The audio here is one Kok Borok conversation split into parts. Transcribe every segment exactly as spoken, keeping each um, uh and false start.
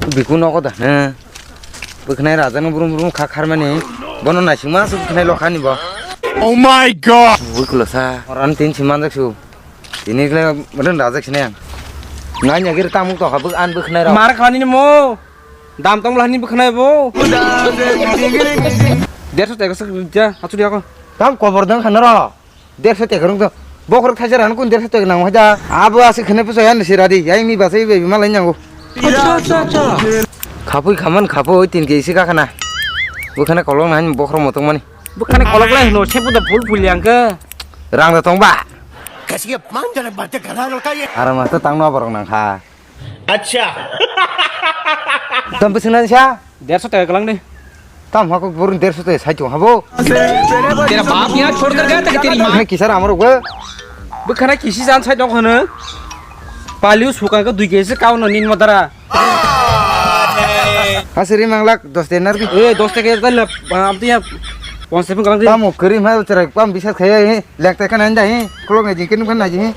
Biku nogo da, he. Bwkhnai rajakno brum brum kha kharmani. Bono naisingma se bwkhnai lokhani bo. Oh my God! Bwklo sa. Oran tin si manjak su. Tini kle ren rajak sini ang. Nai nyagir tamuk to habuk an bwkhnai rok. Mar khani mo. Dam tong lahani bwkhnai bo. Derso tega sak ja, achu dia ko. Tam kobor dang khana ro. Derso tega rung to. Bokhorok thaisa ran kun derso tega nang haja. Abo asik khane pusa yan si radi. Yang ni basai be malai nyango. Khapui khaman khapui tin ke isi ka khana. Bwkhana kolong nang bokhorok motong mani. Bwkhana kolok lai hino, sepo da phul phul yang ke. Rang da tong ba. Kasi mang jana bate gara lo ka ye. Aram asta tang no borok nang kha. Acha. Tam bising nang sa? Derso tega galang de. Tam hako burun derso tega sai tong habo. Tera baap yahan chhod kar gaya tha ki teri maa? Bwkhana kisar amar ugwa. Bwkhana kisi jan sai tong hano. Paliu suka ka dui kesi kau no nin modara. Asiri manglak dos denar ki. Eh, dos tega dal la, am tu ya. Pon sepun galang de. Tamo keri ma chara pam bisat khaya he. Lek tega nang da he. Kolok ngai jingkin kan nai he.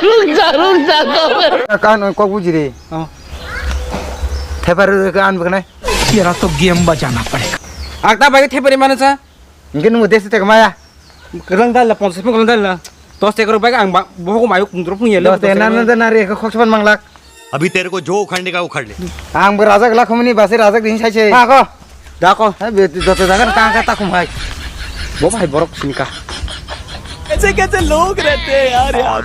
Rungsa, rungsa, kau. Kan kok bujiri. Oh. Theparu ke an bwkhnai. Tera to game bajana padega. Akta bai thepari mana sa? Ingke nunggu desa tega maya. Galang dal la, pon sepun galang dal la. Dos tega rok bai ang ba, bohok mayu kundro pun yelo. Dos tega nang nang nari ke khok saban manglak. अभी तेरे को जो उखाड़ने का उखाड़ ले। Ang bo rajak lakhumni basi rajak din sai se. Ha ko. Da ko. Ha be joto jaga tang ka takum hai. Bo bai borok sini ka. ऐसे कैसे लोग रहते हैं यार, यार।